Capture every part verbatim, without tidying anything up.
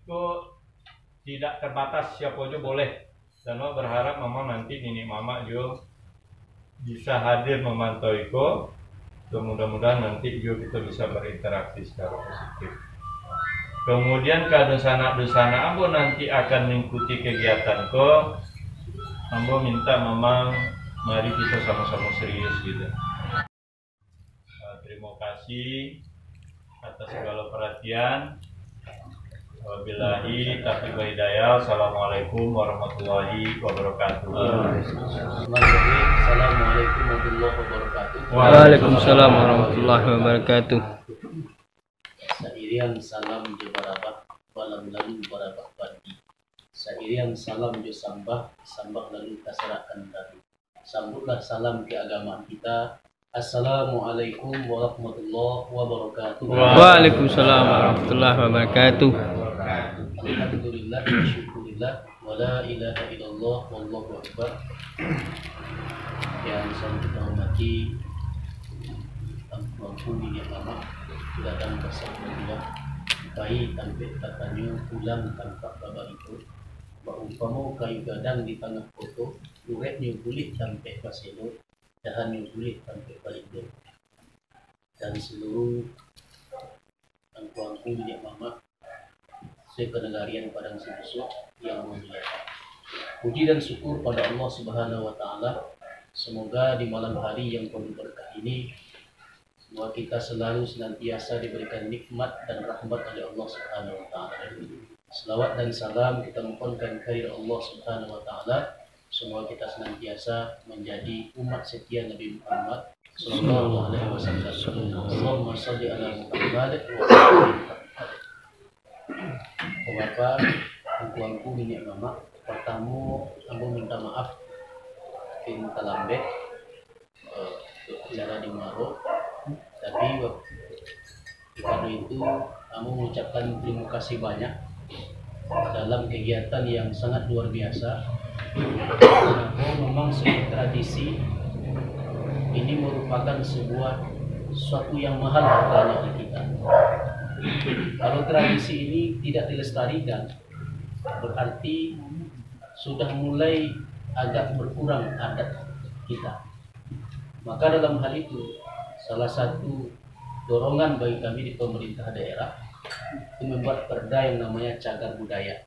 Ko tidak terbatas, siapo jo boleh. Dan wak berharap memang nanti niniak mamak jo bisa hadir memantau iko. So, mudah-mudahan nanti jo kita bisa berinteraksi secara positif. Kemudian ka dunsanak-dunsanak ambo nanti akan mengikuti kegiatan ko, ambo minta memang mari kita sama-sama serius gitu. Eh, terima kasih atas segala perhatian. Wabillahi taufiq wal hidayah. Assalamualaikum warahmatullahi wabarakatuh. Bismillahirrahmanirrahim. Assalamualaikum warahmatullahi wabarakatuh. Waalaikumsalam warahmatullahi wabarakatuh. Sairiang salam jo barabah, balam lalu barabah bandi. Sairiang salam jo sambah, sambah lalu tasarakkan lalu. Sambutlah salam keagamaan kita. Assalamualaikum warahmatullahi wabarakatuh. Waalaikumsalam warahmatullahi wabarakatuh. Alhamdulillah, syukurillah, wala ilaha illallah, wallahu akbar. Yang sangat kita hormati, angku-angku niniak mamak, gadang basah babuah, pai tampek katanyo, pulang tampak babarito. Baumpamo kayu gadang di tangah koto, lureknyo bulik tampek baselo, dahannyo bulik tampek balindo. Dan seluruh angku-angku niniak mamak sekenegarian Padang Sibusuk yang mulia. Puji dan syukur pada Allah Subhanahu wa Ta'ala. Semoga di malam hari yang penuh berkah ini, semoga kita selalu senantiasa diberikan nikmat dan rahmat oleh Allah Subhanahu wa Ta'ala. Selawat dan salam kita mohonkan kehadirat Allah Subhanahu wa Ta'ala. Semoga kita senantiasa menjadi umat setia Nabi Muhammad sallallahu alaihi wasallam. Allahumma shalli ala Muhammad wa ala ali Muhammad. Bapak, angku-angku, niniak mamak, pertamo ambo minta maaf, mungkin talambek eh, acara di Muaro. Tapi wak- karena itu, ambo mengucapkan terima kasih banyak dalam kegiatan yang sangat luar biasa. Karena memang sebuah tradisi ini merupakan sebuah suatu yang mahal harganya di kita. Kalau tradisi ini tidak dilestarikan, berarti sudah mulai agak berkurang adat kita. Maka dalam hal itu, salah satu dorongan bagi kami di pemerintah daerah itu membuat perda yang namanya cagar budaya.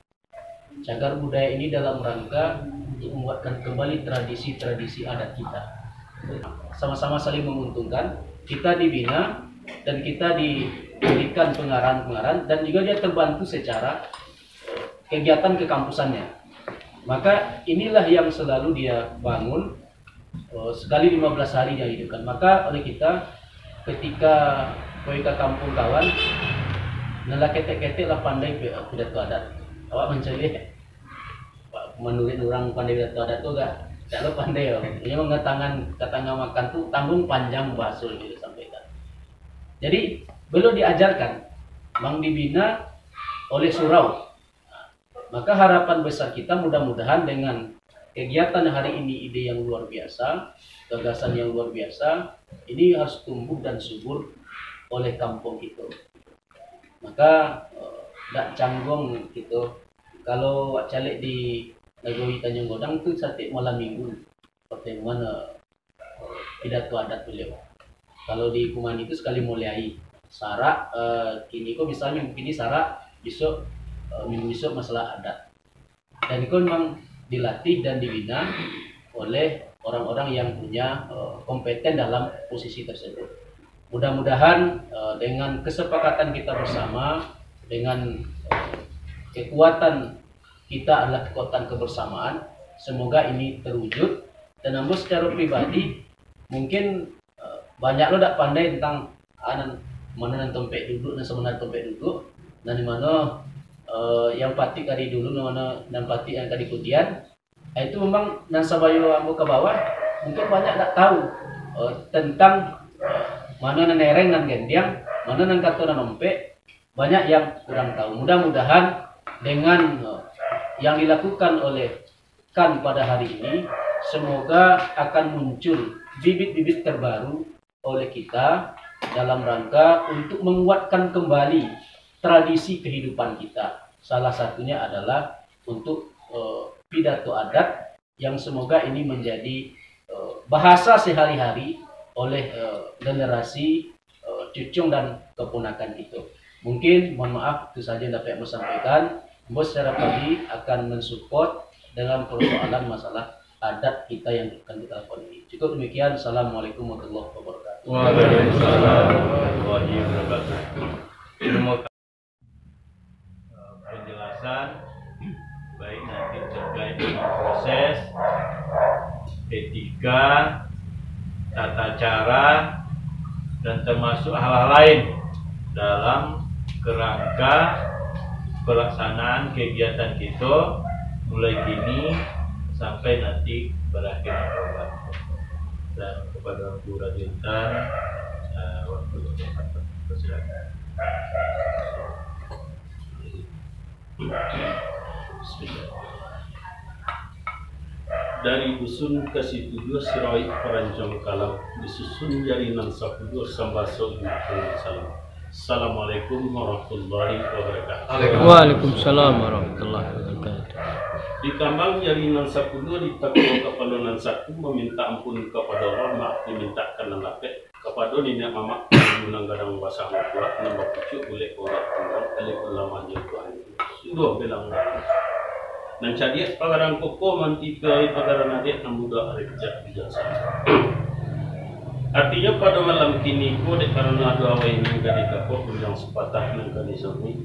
Cagar budaya ini dalam rangka untuk menguatkan kembali tradisi-tradisi adat kita. Sama-sama saling menguntungkan, kita dibina dan kita diberikan pengarahan-pengarahan dan juga dia terbantu secara kegiatan kekampusannya. Maka inilah yang selalu dia bangun, eh, sekali lima belas hari dia hidupkan. Maka oleh kita, ketika pai ka kampuang kawan, nan lah ketek-ketek lah pandai pi- pidato adat. Awak mancaliak, manuruik urang pandai pidato adat tu agak, agak lo pandai lah. Inyo manggatangan, katangah makan tu tanggung panjang bahaso yang disampaikan. Jadi, beliau diajarkan, mang dibina oleh surau. Maka harapan besar kita, mudah-mudahan dengan kegiatan hari ini, ide yang luar biasa, gagasan yang luar biasa, ini harus tumbuh dan subur oleh kampung kita. Maka eh, dak canggung gitu. Kalau wak caleg di Nagori Tanjung Godang tu satiap malam minggu pertemuan eh, pidato adat beliau. Kalau di Kumani itu sekali mulai sarak, eh, kini ko misalnya kini sarak, besok eh, minggu besok masalah adat. Dan itu memang dilatih dan dibina oleh orang-orang yang punya eh, kompeten dalam posisi tersebut. Mudah-mudahan eh, dengan kesepakatan kita bersama, dengan eh, kekuatan kita adalah kekuatan kebersamaan, semoga ini terwujud. Dan ambo secara pribadi mungkin eh, banyak lo dak pandai tentang ah, nan, mana nan tompek duduk, nan sebenar tompek duduk, nan di mana eh, yang patik ka di dulu, nan mana nan patik yang ka di kudian. Ah, itu memang nan sabayo ambo ka bawah, mungkin banyak dak tahu eh, tentang eh, mana nan ereng, nan gendiang, mana nan kato nan ompek, banyak yang kurang tahu. Mudah-mudahan dengan eh, yang dilakukan oleh kan pada hari ini, semoga akan muncul bibit-bibit terbaru oleh kita dalam rangka untuk menguatkan kembali tradisi kehidupan kita. Salah satunya adalah untuk, eh, pidato adat yang semoga ini menjadi, eh, bahasa sehari-hari oleh, eh, generasi, eh, cucung dan keponakan itu. Mungkin, mohon maaf, itu saja yang dapat ambo sampaikan. Ambo secara pribadi akan mensupport dengan persoalan masalah adat kita yang akan kita lakukan ini. Cukup demikian. Assalamualaikum warahmatullahi wabarakatuh. Waalaikumsalam warahmatullahi wabarakatuh. Terima kasih. Eh, penjelasan, baik nanti terkait dengan proses, etika, tata cara, dan termasuk hal-hal lain dalam kerangka pelaksanaan kegiatan kita mulai kini sampai nanti berakhir program. Dan kepada Guru Rajo Intan, eh, waktu untuk silakan. Dari dusun ka situjuah, sirawik parancang kalam, disusun jari nan sapuluah, sambaso ingat dengan salam. Assalamualaikum warahmatullahi wabarakatuh. Waalaikumsalam warahmatullahi wabarakatuh. Dikambang jari nan sapuluah, ditakua kapalo nan satu, mamintak ampun kapado Allah, maaf dimintakkan nan lapeh. Kapado niniak mamak, nan gadang basah kuat, nan bapucuak bulek korak tunggang, alif lam mim jo Tuhan. Sudah bilang dah. Nan cadiak pagarang kokoh, mantika ari pagarang adiak, nan budak ari pijak bijaksana. Artinyo, pado malam kini ko, dek karano ado awai nan gadih kapok, gunjang sapatah nan ka disambik.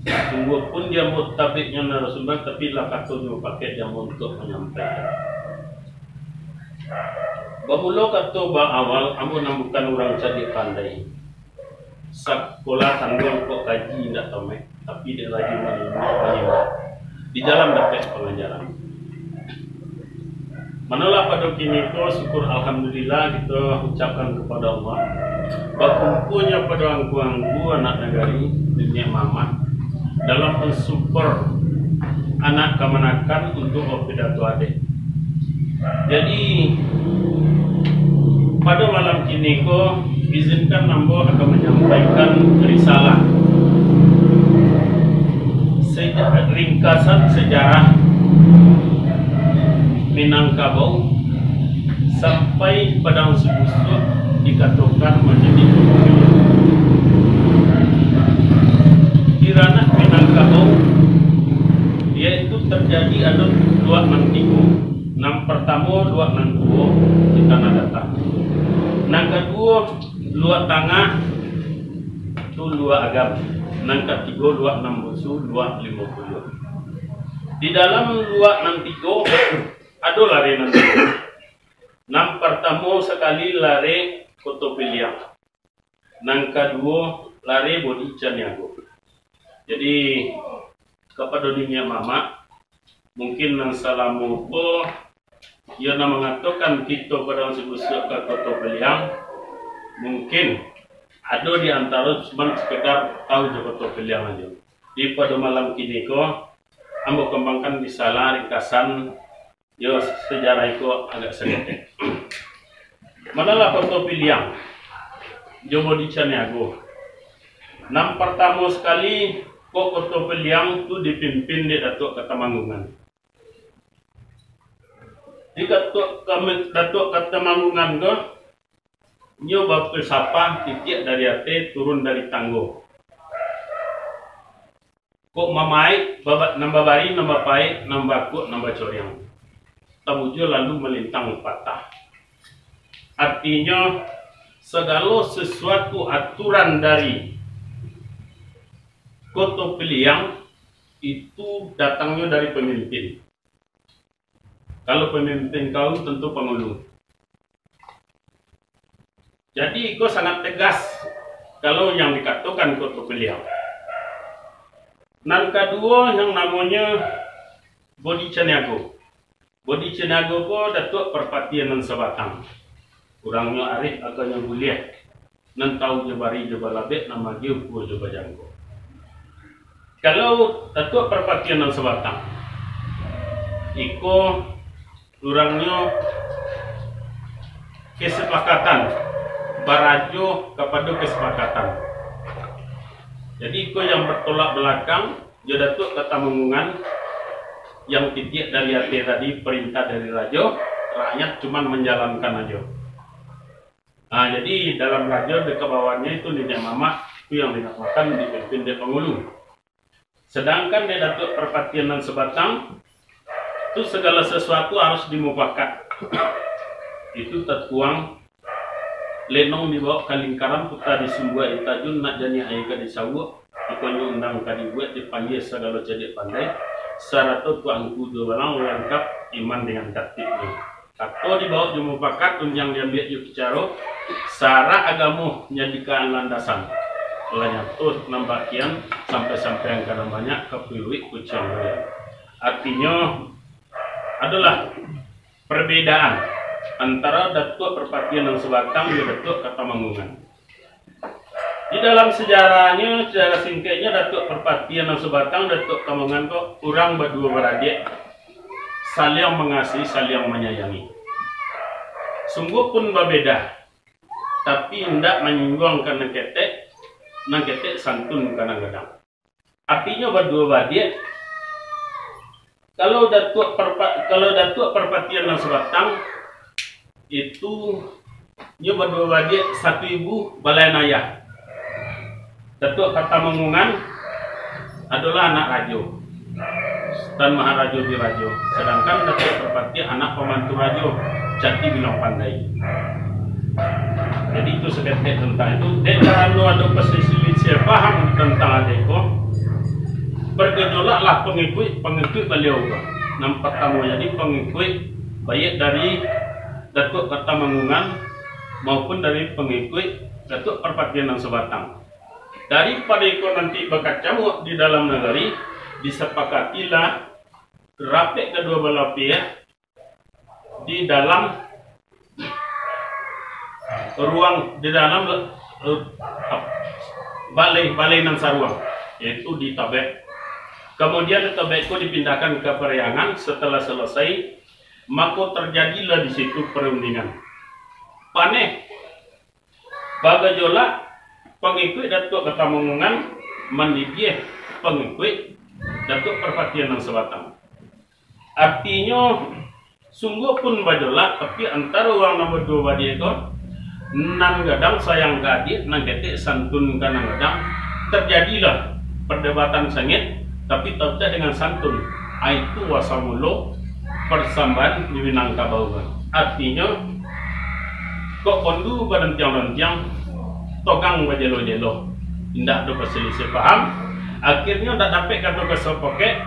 Sungguahpun di ambo tabiknyo narasumbang, tapi lah katonyo pakek di ambo untuak manyampaikan. Bamulo kato baawal, ambo nan bukan urang cadiak pandai. Sakolah tangguang kok kaji indak tamaik, tapi dek rajin manyimak, manyimak, di jalan dapek pangajaran. Manolah pado kini ko, syukur alhamdulillah kito ucapkan kapado Allah. Bakumpuanyo pado angku-angku anak nagari, niniak mamak, dalam mansupport anak kamanakan untuak bapidato adat. Jadi, pado malam kini ko, izinkan ambo akan manyampaikan risalah, seja-, ringkasan sejarah Minangkabau sampai Padang Sibusuak dikatokan manjadi Di ranah Minangkabau, yaitu terjadi ado luak nan tigo. Nan partamo, luak nan tuo di Tanah Datang. Nan kaduo, luak tangah, tu luak Agam. Nan katigo, luak nan busu, luak Limo Puluah. Di dalam luak nan tigo, ado lareh nan tigo. Nan partamo sakali lareh Koto Piliang. Nan kaduo, lareh Bodi Caniago. Jadi, kapado niniak mamak, mungkin nan salamo ko, iyo nan mangatokan kito Padang Sibusuak ka Koto Piliang, mungkin ado di antaro cuman sekedar tahu jo Koto Piliang ajo. Di pado malam kini ko, ambo kambangkan risalah ringkasan, yo, sejarah iko agak saketek. Manolah Koto Piliang jo Bodi Caniago. Nan partamo sakali, kok Koto Piliang tu dipimpin dek Datuak Katamanggungan. Di Datuak Kame-, Datuak Katamanggungan ko, nyo bapalsapah titiak dari ateh turun dari tanggo. Kok mamaik, baba-, nan babari, nan bapaik, nan bakuak, nan bacoriang. Tabujua lalu malintang patah. Artinyo, sagalo sasuatu aturan dari Koto Piliang itu datangnyo dari pamimpin. Kalau pamimpin kaum, tantu pangulu. Jadi, iko sangat tegas kalau yang dikatokan Koto Piliang. Nan kaduo, yang namonyo Bodi Caniago. Bodi Caniago ko Datuak Parpatiah nan sabatang. Urangnyo arif, akanyo buliah. Nan tahu jo bari jo balabek, nan magiah ukua jo bajangko. Kalau Datuak Parpatiah nan sabatang, iko urangnyo kesepakatan, barajo kapado kesepakatan. Jadi, iko yang bertolak belakang, jo Datuak Katamanggungan, yang titiak dari ateh tadi, perintah dari rajo, rakyat cuman manjalankan ajo. Nah, jadi dalam rajo dek ka bawahnya itu niniak mamak, itu yang dinamakan dipimpin dek pangulu. Sedangkan dek Datuak Parpatian nan Sabatang, tu segala sesuatu harus dimupakat. Itu tatuang, lenong dibawok ka lingkaran, puta disumbuak di tajun, nak janiah aia ka disawuak, ikonyo undang ka dibuek, dipanggil sagalo cadiak pandai, sarato tuangku jo balang, langkap iman dengan tatibnyo. Kato dibawok jo mupakat, tunjang diambiak jo bicaro, syarak agamo jadikan landasan. Lah nyato nan bakian, sampai-sampai angka nan banyak, ka piluik kuciang buliang. Artinyo, adolah perbedaan antaro Datuak Parpatian nan Sabatang jo Datuak Katamanggungan. Di dalam sejarahnyo, secara singkeknyo, Datuak Parpatian nan Sabatang, Datuak Katamanggungan ko urang baduo baradiak, saliang mangasihi, saliang manyayangi. Sungguah pun babeda, tapi indak manyingguang ka nan ketek, nan ketek santun ka nan gadang. Artinyo baduo baradiak. Kalau Datuak Parpa-, kalau Datuak Parpatian nan Sabatang, itu nyo baduo baradiak, satu ibu balain ayah. Datuak Katamanggungan adolah anak rajo, Tan Maharajo di rajo, sadangkan Datuak Parpatian anak pambantu rajo, Cati Bilang Pandai. Jadi itu saketek tantang itu. Dek karano ado pasilisiah paham tantang ade ko, bergejolaklah pangikuik-pangikuik baliau ko. Nan partamo jadi pangikuik, baiak dari Datuak Katamanggungan maupun dari pangikuik Datuak Parpatian nan Sabatang. Daripado iko nanti bakacamuak di dalam nagari, disapakatilah rapek kaduo balah pihak di dalam ruang, di dalam, eh, balai, balai nan saruang, yaitu di Tabek. Kamudian, Tabek ko dipindahkan ka Pariangan. Setelah selesai, mako terjadilah di situ perundingan. Paneh bagajolak pangikuik Datuak Katamanggungan mandidiah pangikuik Datuak Parpatian nan Sabatang. Artinyo, sungguah pun bajolak, tapi antaro urang nan baduo baradiak ko, nan gadang sayang ka adiak, nan ketek santun ka nan gadang, terjadilah perdebatan sengit, tapi tautak dengan santun. Ah, itu awal mulo persambahan di Minangkabau. Artinyo, kok kondu barantiang-rantiang, togang bajelo-jelo. Indak ado pasilisiah paham. Akhirnyo, ndak dapek kato ka sapokek.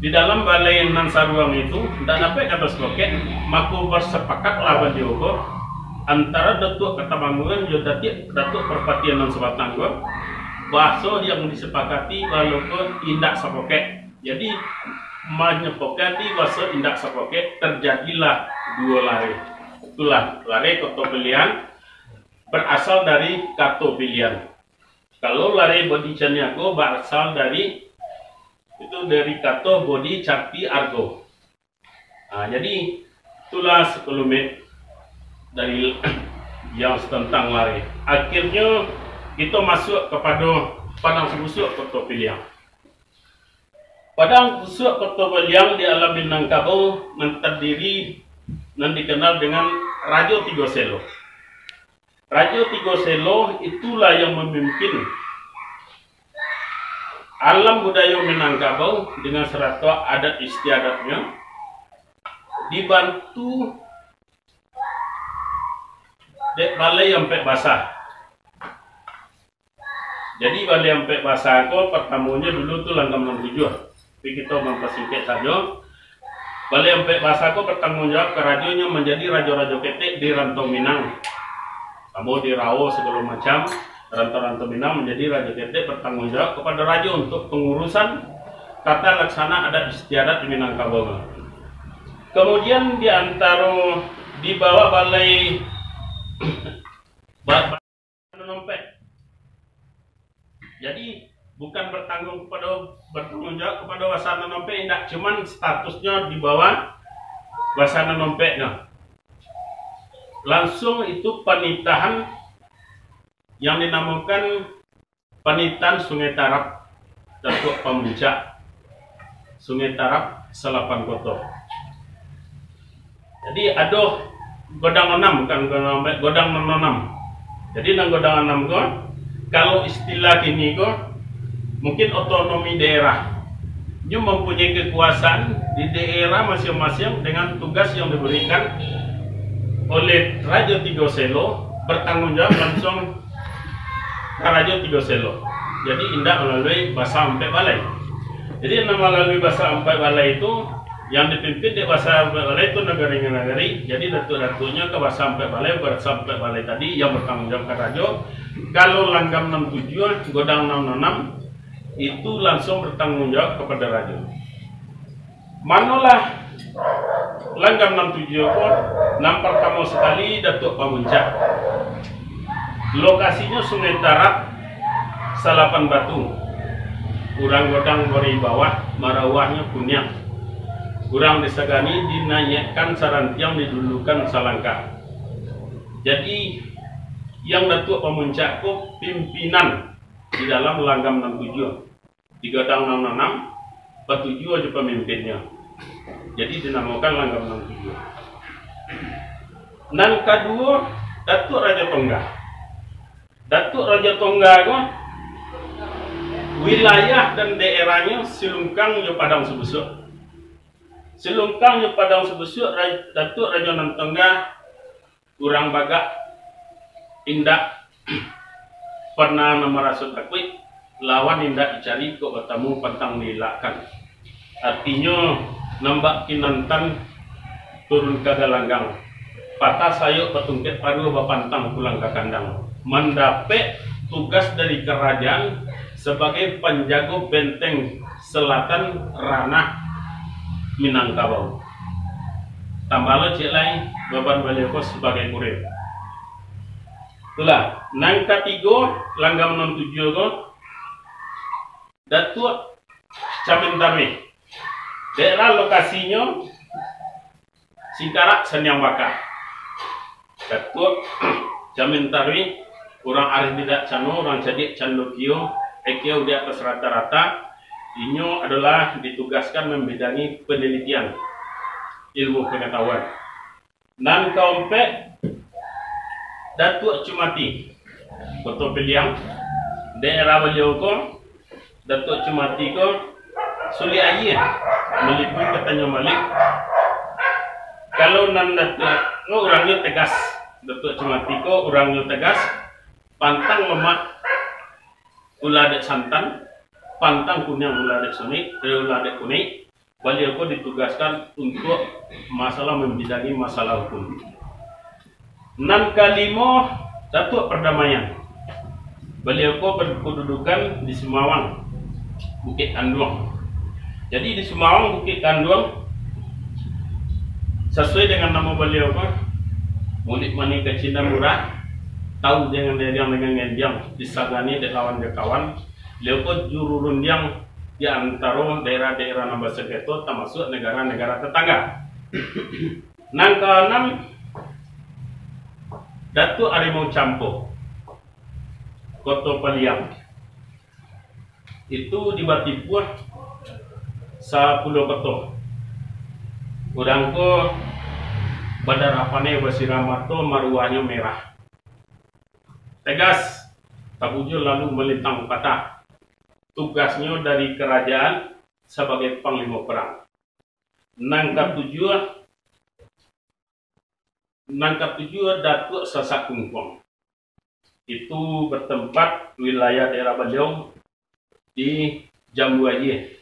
Di dalam balai nan saruang itu, ndak dapek kato sapokek, mako basapakatlah baliau ko antaro Datuak Katamanggungan jo Datiak, Datuak Parpatian nan Sabatang ko, bahaso yang disapakati baliau ko indak sapokek. Jadi, manyapokati bahaso indak sapokek, terjadilah duo lareh. Itulah, lareh Koto Piliang barasal dari kato piliang. Kalau lareh Bodi Caniago barasal dari, itu dari kato bodi carti argo. Nah, jadi, itulah sakelumit dari yang tantang lareh. Akhirnyo, kito masuak kapado Padang Sabusuak Koto Piliang. Padang Sabusuak Koto Piliang di alam Minangkabau nan tadiri, nan dikenal dengan Rajo Tigo Selo. Rajo Tigo Selo itulah yang mamimpin alam budayo Minangkabau dengan sarato adat istiadatnyo, dibantu dek Balai Ampek Basah. Jadi, Balai Ampek Basah ko, partamonyo dulu tu langgam nan tujuah. Tapi kito mampasingkek sajo. Balai Ampek Basah ko batangguang jawab ka rajonyo manjadi rajo-rajo ketek di Rantau Minang. Samo di Rawo sagalo macam, rantau-rantau Minang manjadi rajo ketek batangguang jawab kapado rajo untuak pangurusan tata laksana adat istiadat di Minangkabau. Kamudian, di antaro, di bawah balai, ba-, Basah Nan Ompek. Jadi, bukan bertanggung kepada, bertanggung jawab kepada Basah Nan Ompek, indak, cuman statusnyo di bawah Basah Nan Ompek nyo. Langsung itu panitahan yang dinamakan panitahan Sungai Tarab. Datuak Pamuncak, Sungai Tarab, Salapan Koto. Jadi, ado godang anam, kan, godang, godang nan anam. Jadi, nan godang anam ko, kalau istilah kini ko, mungkin otonomi daerah. Nyo mempunyai kekuasaan di daerah masing-masing dengan tugas yang diberikan oleh Rajo Tigo Selo, bertanggung jawab langsung ka Rajo Tigo Selo. Jadi, indak malalui Basa Ampek Balai. Jadi, nan malalui Basa Ampek Balai itu, yang dipimpin dek Basa Ampek Balai itu nagari-nagari. Jadi, datuak-datuaknyo ka Basa Ampek Balai, Basa Ampek Balai tadi yang bertanggung jawab ka Rajo. Kalau langgam nan tujuah, godang nan anam, itu langsung bertanggung jawab kepada Rajo. Manolah langgam nan tujuah ko? Nan partamo sakali, Datuak Pamuncak. Lokasinyo Sungai Tarab, Salapan Batu. Urang godang bari bawah, marawahnyo kuniang. Urang disagani dinaiakkan sarantiang, didulukan salangkah. Jadi, yang Datuak Pamuncak ko pimpinan di dalam langgam nan tujuah. Di godang nan anam, batujuah jo pamimpinnyo. Jadi, dinamokan langgam nan tujuah. Nan kaduo, Datuak Rajo Tongga. Datuak Rajo Tongga ko, wilayah dan daerahnyo Silungkang jo Padang Subusuak. Silungkang jo Padang Subusuak, Ra-, Datuak Rajo nan Tongga, urang bagak, indak pernah maraso takuik, lawan indak dicari, kok batamu pantang dielakkan. Artinyo, nan bak kinantan turun ka galanggang, patah sayok batungkek paruah, bapantang pulang ka kandang. Mandapek tugas dari karajaan sabagai panjago benteng selatan ranah Minangkabau. Tambah lo ciek lai, baban baliau ko sabagai kurir. Itulah, nan katigo, langgam nan tujuah ko, Datuak Camin Taruih. Daerah lokasinyo Singkarak Sandiang Baka. Datuak Camin Taruih, urang arif bidaksano, urang cadiak candokio, I Q di atas rata-rata. Inyo adolah ditugaskan mambidangi penelitian ilmu pengetahuan. Nan kaompek, Datuak Cumati, Koto Piliang. Daerah baliau ko, Datuak Cumati ko, sulik aia, malipui ka Tanjuang Baliak. Kalau nan Datuak ko, urangnyo tegas. Datuak Cumati ko, urangnyo tegas, pantang lamak ulah dek santan, pantang kuniang ulah dek sunik, eh, ulah dek kunik. Baliau ko ditugaskan untuak masalah, mambidangi masalah hukum. Nan kalimo, Datuak Pardamaian. Baliau ko berkedudukan di Sumawang, Bukik Kanduang. Jadi, di Sumawang, Bukik Kanduang, sasuai dengan namo baliau ko, mulik manih kacina murah, tahu dengan diriang dengan gendiang, disagani dek lawan jo kawan. Baliau ko juru rundiang di antaro daerah-daerah nan basengketo, tamasuak negara-negara tetangga. Nan kaanam, Datuak Harimau Campo, Koto Paliang. Itu di batipuah Sapuluah Koto. Urang ko badarah paneh, basirah mato, maruahnyo merah. Tegas, tabujua lalu malintang patah. Tugasnyo dari karajaan sabagai panglimo perang. Nan katujuah, nan katujuah Datuak Sasak Kungkuang. Itu bertempat wilayah daerah baliau di Jambu Aia.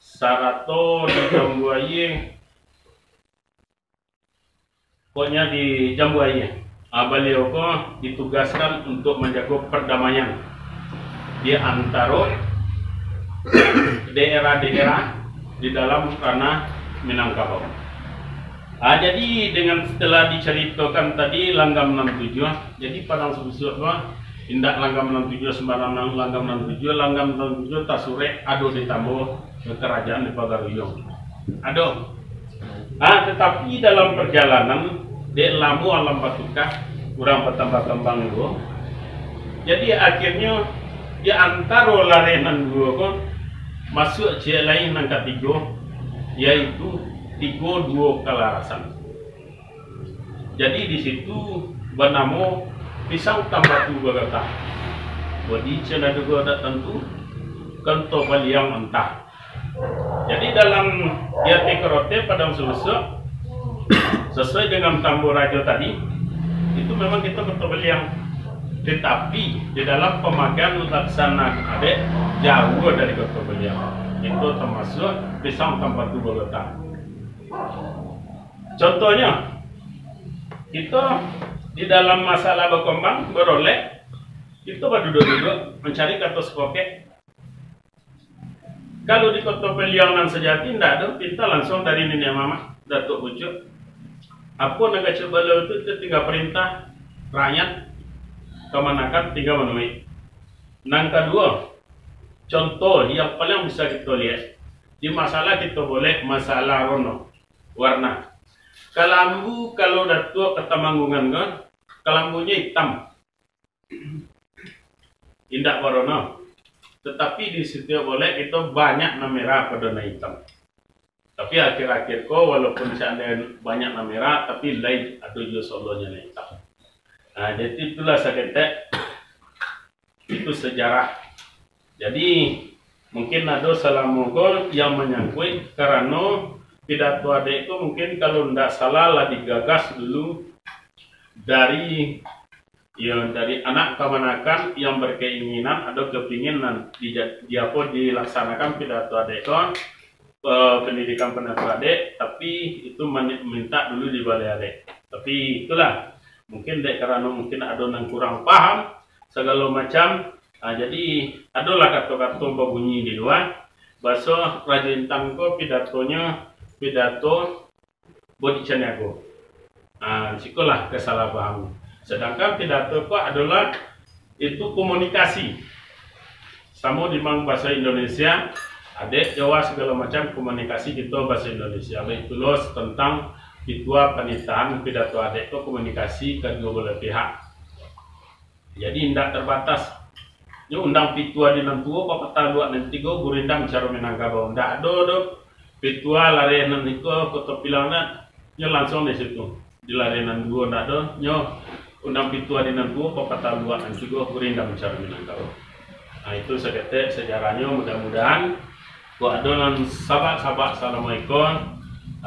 Sarato di Jambu Aia, pokoknya di Jambu Aia, ah, baliau ko ditugaskan untuk manjago pardamaian di antaro daerah-daerah di dalam ranah Minangkabau. Ah, jadi dengan setelah dicaritokan tadi langgam nan tujuah, jadi Padang Subusuak ko indak langgam nan tujuah sembarang, langgam nan tujuah, langgam nan tujuah tasurek ado di tambo kerajaan di Pagaruyuang. Ado. Ah, tetapi dalam perjalanan, dek lamo alam batukah, urang batambah kambang juo. Jadi, akhirnyo Di antaro lareh nan duo ko, masuak ciek lai nan katigo, yaitu tigo duo kalarasan. Jadi, di situ banamo pisang tambatu bagatah. Bodi cen ado go dak tantu, kanto paliang antah. Jadi, dalam di ateh karote Padang Sumesok, sasuai dengan tambur rajo tadi, itu memang kito Koto Baliang. Tetapi, di dalam pamagaan laksanaan adat, jauah dari Koto Baliang. Itu tamasuak pisang tambatu bagatah. Contohnyo, kito di dalam masalah bakombang, barolek, kito baduduak-duduak mancari kato sapakek. Kalau di Koto Baliang nan sajati, ndak ado, pinta langsuang dari niniak mamak, Datuak Pucuak. Apo nan kecek baliau tu, tu tingga parintah, rakyat, kamanakan tingga manuruik. Nan kaduo, contoh yang paling bisa kito liek, di masalah kito boleh masalah rono, warna. Kalambu, kalau Datuak ka Tamanggungan ko, kalambunyo itam. Indak barono. Tatapi di satiok bolek kito banyak nan merah pado nan itam. Tapi akhir-akhir ko, walaupun seandainya banyak nan merah, tapi lai ado juo salonyo nan itam. Nah, jadi itulah saketek, itu sejarah. Jadi, mungkin ado salamo ko yang manyangkuik, karano pidato adek ko mungkin kalau ndak salah lah digagas dulu dari, yo, dari anak kamanakan yang berkeinginan, ado kepingin nan di, di apo, dilaksanakan pidato adek ko, eh, pendidikan pidato adek, tapi itu mani-, minta dulu di balai adek. Tapi itulah, mungkin dek karano mungkin ado nan kurang paham, sagalo macam. Ah, jadi, adolah kato-kato babunyi di lua, baso Rajo Intan ko pidatonyo, pidato Bodi Caniago. Ah, sikolah kasalahpahaman. Sedangkan pidato ko adolah itu komunikasi. Samo di mang baso Indonesia, adek Jawa sagalo macam komunikasi kito baso Indonesia. Baitulah tentang pitua panitahan pidato adek ko komunikasi kaduo belah pihak. Jadi, indak terbatas. Nyo undang pitua di nan tuo, papatah luak nan tigo, gurindam caro Minangkabau. Ndak ado doh pitua lareh nan iko, Koto Pilang, ndak. Nyo langsuang di situ. Di lareh nan duo ndak ado, nyo undang pitua di nan tuo, papatah luak nan tigo, gurindam caro Minangkabau. Nah, itu saketek sejarahnyo, mudah-mudahan kok ado nan sabak-sabak salamo iko,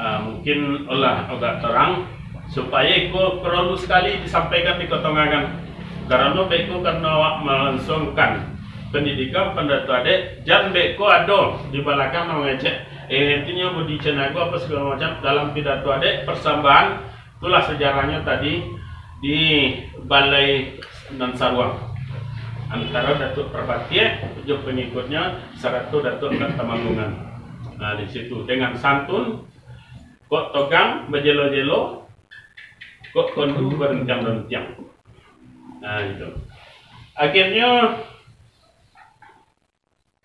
ah, mungkin lah agak terang, supayo iko perlu sekali disampaikan di Koto Ngagan. Karano beko karano awak melangsungkan pendidikan pidato adek, jan beko ado di balakang nan mangecek, eh, itu nyo Bodi Caniago apo segalo macam dalam pidato adek, persambahan, itulah sejarahnyo tadi di balai nan saruang antaro Datuak Parpatiah jo pangikutnyo sarato Datuak Tamanggungan. Nah, di situ dengan santun, kok togang bajelo-jelo, kok kondu barantiang-rantiang. Nah, itu. Akhirnyo,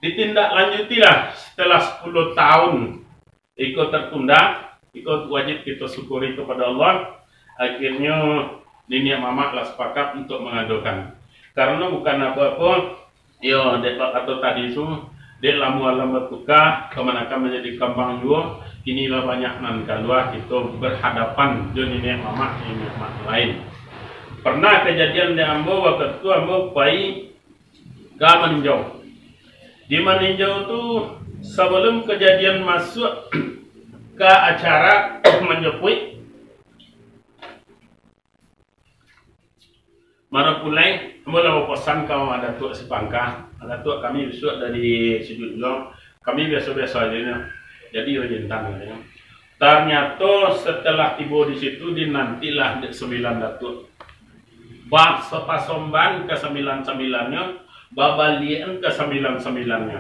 ditindaklanjutilah setelah sepuluh tahun iko tertunda, iko wajib kito syukuri kepada Allah. Akhirnyo, niniak mamak lah sepakat untuk mangadokan. Karano bukan apo-apo, yo, dek bak kato tadi tu, dek lamo alam batuka, kamanakan manjadi kambang juo, kini lah banyak nan kalua, kito berhadapan jo niniak mamak, niniak mamak lain. Pernah kejadian di ambo, wakatu ambo pai ka Maninjau. Di Maninjau tu, sabalum kajadian masuak ka acara manjapuik, marapulai, ambo lah bapasan ka Mak Datuak Sipangka, "Mak Datuak, kami bisuak dari Sijuak Juang, kami biaso-biaso ajo nyo, jadi Rajo Intan," katonyo. Tarnyato, setelah tibo di situ, dinantilah dek sambilan datuak. Bah, sapasomban ka sambilan-sambilannyo, babaliakan ka sambilan-sambilannyo.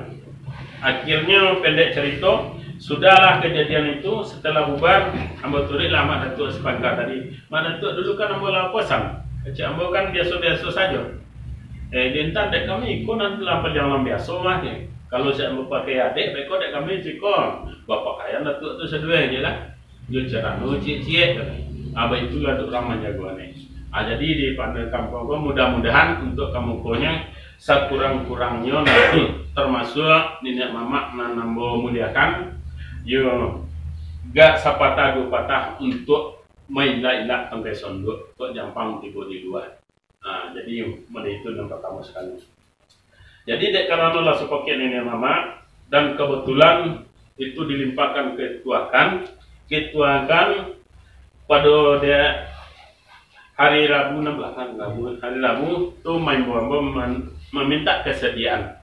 Akhirnyo, pendek carito, sudahlah kajadian itu, setelah bubar, ambo turuiklah Mak Datuak Sipangka tadi. "Mak Datuak, dulu kan ambo lah pasan. Kecek ambo kan biaso-biaso sajo." "Eh, Intan, dek kami iko nan lah paliang nan biaso mah, ni. Kalau siap ambo pakai adek, beko dek kami siko bapakaian Datuak tu saduai je lah. Jo carano ciek-ciek," kato. Ah, baitulah dek urang manjago aneh. Ah, jadi di Panda Kampuang ko, mudah-mudahan untuk ka mukonyo, sakurang-kurangnyo nanti, termasuk niniak mamak nan ambo muliakan, yo gak sapatah duo patah untuak mailak-ilak tangkai sonduak, kok jampang tibo di lua. Nah, jadi, mode itu nan partamo sakali. Jadi, dek karano lah sapakik niniak mamak, dan kebetulan itu dilimpahkan ka tuakan, ka tuakan pado dek hari Rabu, enam belas hari Rabu, hari Rabu tu maimbau ambo man-, mamintak kesediaan.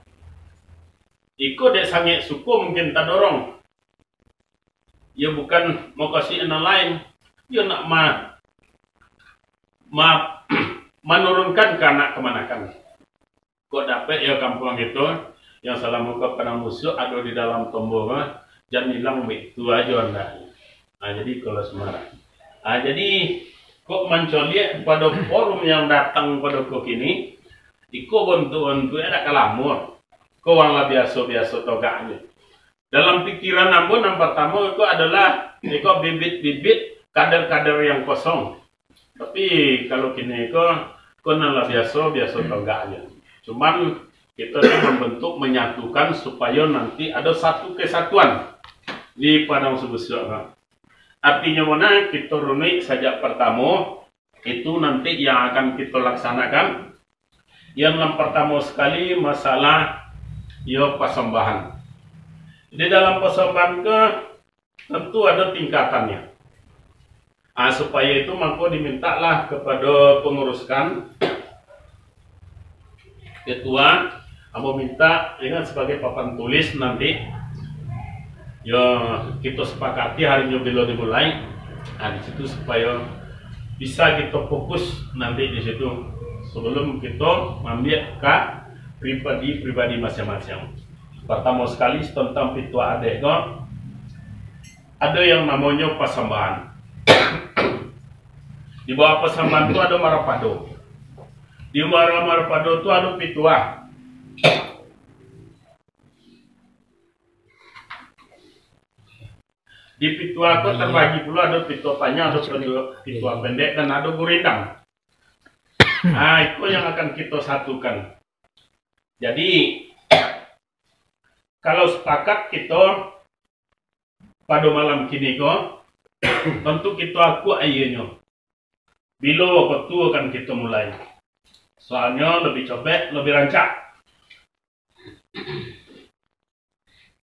Iko dek sangek suko mungkin tadorong. Yo bukan mau kasih nan lain, yo nak ma-, ma-, manurunkan ka anak kamanakan. Kok dapek yo kampuang kito, yang salamo ko Padang Busuak ado di dalam tombo mah, jan ilang baitu ajo andaknyo. Ah, jadi kalau Semarang. Ah, jadi kok mancoliak pado forum yang datang pado ko kini, iko bontuk-bontuknyo dak ka lamo. Ko urang lah biaso-biaso togaknyo. Dalam pikiran ambo nan partamo iko adolah iko bibit-bibit kader-kader yang kosong. Tapi kalau kini ko, ko nan lah biaso, biaso togaknyo. Cuman kito tu mambantuk, manyatukan supayo nanti ado satu kesatuan di Padang Sabusuak. Artinyo mano, kito runuik sajak partamo, itu nanti yang akan kito laksanakan. Yang nan partamo sakali masalah yo pasambahan. Di dalam pasambahan ko tantu ado tingkatannyo. Ah, supayo itu mangko dimintaklah kapado panguruskan, ketua, ambo minta, ingat, sabagai papan tulis nanti, yo, kito sapakati harinyo bilo dimulai, nah, di situ supayo bisa kito fokus nanti di situ, sabalum kito maambiak ka pribadi-pribadi masiang-masiang. Partamo sakali, tantang pituah adaik ko, ado yang namonyo pasambahan. Di bawah pasambahan tu ado marapado. Di bawah marapado tu ado pituah. Di pituah tu tabagi pulo, ado pituah panjang, ado pituah, pituah pendek, dan ado gurindam. Nah, itu yang akan kito satukan. Jadi, kalau sapakat kito pado malam kini ko, tantu kito akuak aianyo. Bilo wakatu akan kito mulai? Soalnyo labiah copek, labiah rancak.